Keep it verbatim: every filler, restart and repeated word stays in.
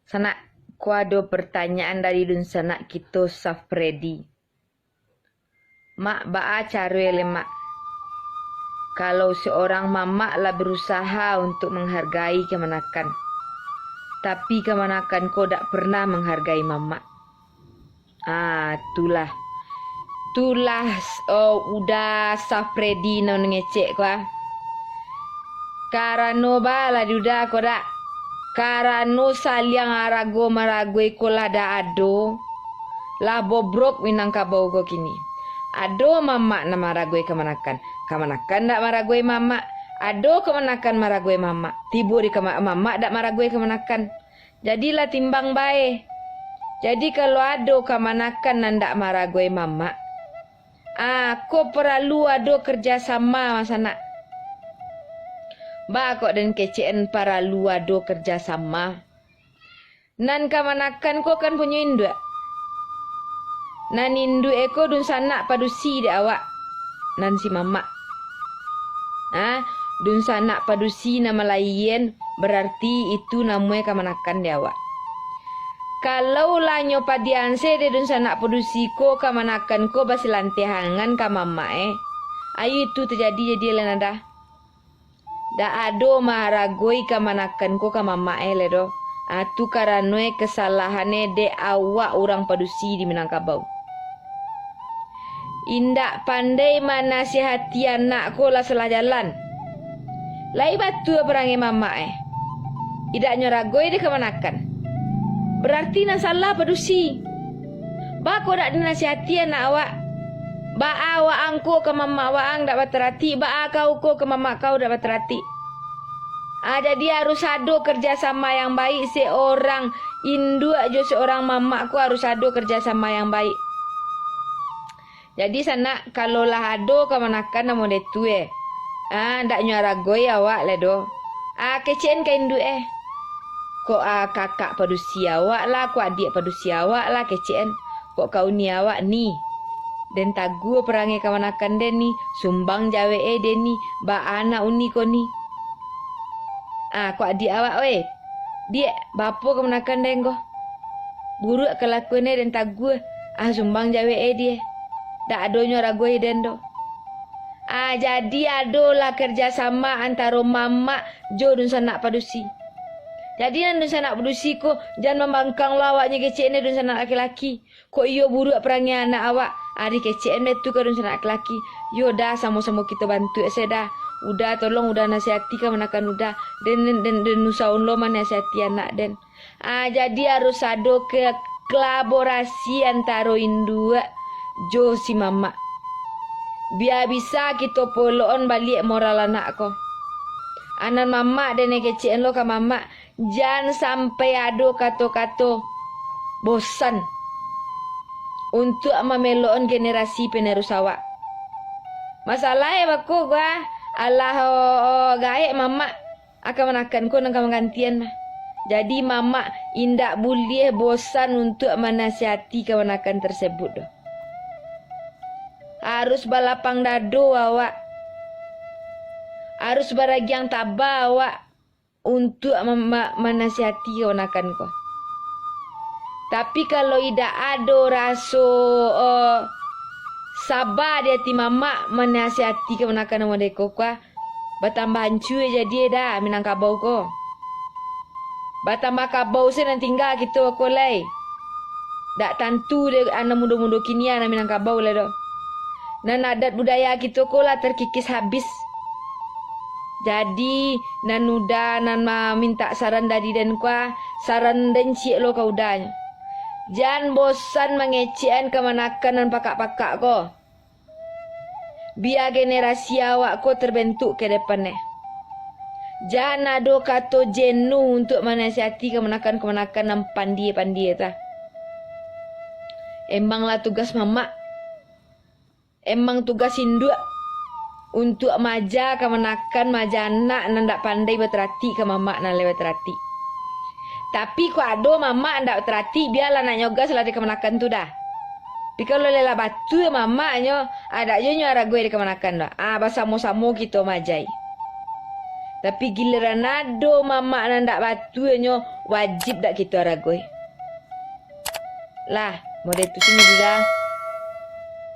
Sanak, ko ado pertanyaan dari dunsanak kito Safredi. Mak, baa caroe le, Mak? Kalau seorang mamak lah berusaha untuk menghargai kamanakan, tapi kamanakan ko dak pernah menghargai mamak. Ah, tulah. Tulah, oh, Uda Safredi nan ngecek ko, ah. Karano baa lah di Uda ko dak? Karano saliang arago-marago iko lah dak ado. Lah bobrok Minangkabau ko kini. Ado mamak nan maragoi kamanakan, kamanakan dak maragoi mamak. Ado kamanakan maragoi mamak, tibo di kama-, mamak dak maragoi kamanakan. Jadi lah timbang bae. Jadi kalau ado kamanakan nan dak maragoi mamak, ah, ko paralu ado kerja sama, sanak. Baa kok den kecek en paralu ado kerja sama? Nan kamanakan ko kan punyo induak. Nan induak e ko dunsanak padusi dek awak, nan si mamak. Ha, dunsanak padusi nan malayie en, berarti itu namoe kamanakan dek awak. Kalau lah nyo padianse dek dunsanak padusi ko, kamanakan ko basilantiangan ka mamak e, ayo itu tajadi jadi lah nada. Dak ado maharagoi kamanakan ko ka mamak e lai doh. Ah, tu karano e kasalahan e dek awak urang padusi di Minangkabau. Indak pandai manasihati anak ko lah salah jalan. Lai batua parangai mamak e. Idak nyo ragoi dek kamanakan. Berarti nan salah padusi. Baa kok dak dinasihati anak awak? Baa waang ko ka mamak waang dak bataratik, baa kau ko ka mamak kau dak bataratik? Ah, jadi harus ado kerja sama yang baik, seorang induak jo seorang mamak ko harus ado kerja sama yang baik. Jadi sanak, kalau lah ado kamanakan nan model tu, eh, ah, ndak nyo aragoi awak lai doh. Ah, kecek en ka induak, eh. Kok, ah, kakak padusi awak lah, kok adiak padusi awak lah, kecek en. Kok ka uni awak ni. Den taguah parangai kamanakan den ni, sumbang jawek e den ni, baa nak uni ko ni. Ah, kok adiak awak, oi. Diak, baa kamanakan den ko? Buruak kalakuan e den taguah, ah, sumbang jawek e die. Dak ado nyo ragoi den doh. Ah, jadi adolah kerja sama antaro mamak jo dunsanak padusi. Jadi nan dunsanak padusi ko, jan mambangkang lo awaknyo kecek ni dunsanak laki-laki. Kok iyo buruak parangai anak awak, ari kecek en tu ka dunsanak laki-laki. Yo dah, samo-samo kito bantuak se dah. Uda, tolong Uda nasihati kamanakan Uda. Den, den, den, den usaho lo manasihati anak den. Ah, jadi harus ado ke-, kolaborasi antaro induak jo si mamak. Bia bisa kito polok-an baliak moral anak ko. Anan mamak den kecek en lo ka mamak, jan sampai ado kato-kato bosan untuak mamelok-an generasi penerus awak. Masalah e bako gua, alah, o, o, gaek mamak. Kamanakan ko nan ka manggantian mah. Jadi, mamak indak buliah bosan untuak manasihati kamanakan tersebut doh. Harus balapang dado awak. Harus baragiang taba awak untuak ma-, ma-, manasihati kamanakan ko. Tapi, kalau indak ado raso, eh, saba di ati mamak manasihati kamanakan nan model ko, kuah, batambah ancua jadi dah Minangkabau ko. Batambah kabau se nan tingga kito ko lai. Dak tantu dek anak mudo-mudo kini anak Minangkabau lai doh. Nan adat budaya kito ko lah terkikis habis. Jadi, nan Uda nan mamintak saran dari den kuah, saran den ciek lo ka Uda nyo. Jan bosan mangecek-an kamanakan nan pakak-pakak ko. Bia generasi awak ko terbentuk ka depan e. Jan ado kato jenuh untuak manasihati kamanakan-kamanakan nan pandie-pandie tu. Emang lah tugas mamak, emang tugas induak untuak maaja kamanakan, maaja anak nan dak pandai bataratik ka mamak nan lai bataratik. Tapi kok ado mamak ndak bataratik, bialah anak nyo gas lah di kamanakan tu dah. Tapi kalau lelah batua mamaknyo, adak jo nyo aragoi di kamanakan doh. Ah, basamo-samo kito majai. Tapi giliran ado mamak nan ndak batua nyo, wajib dak kito aragoi. Lah, model tu sini dulu dah.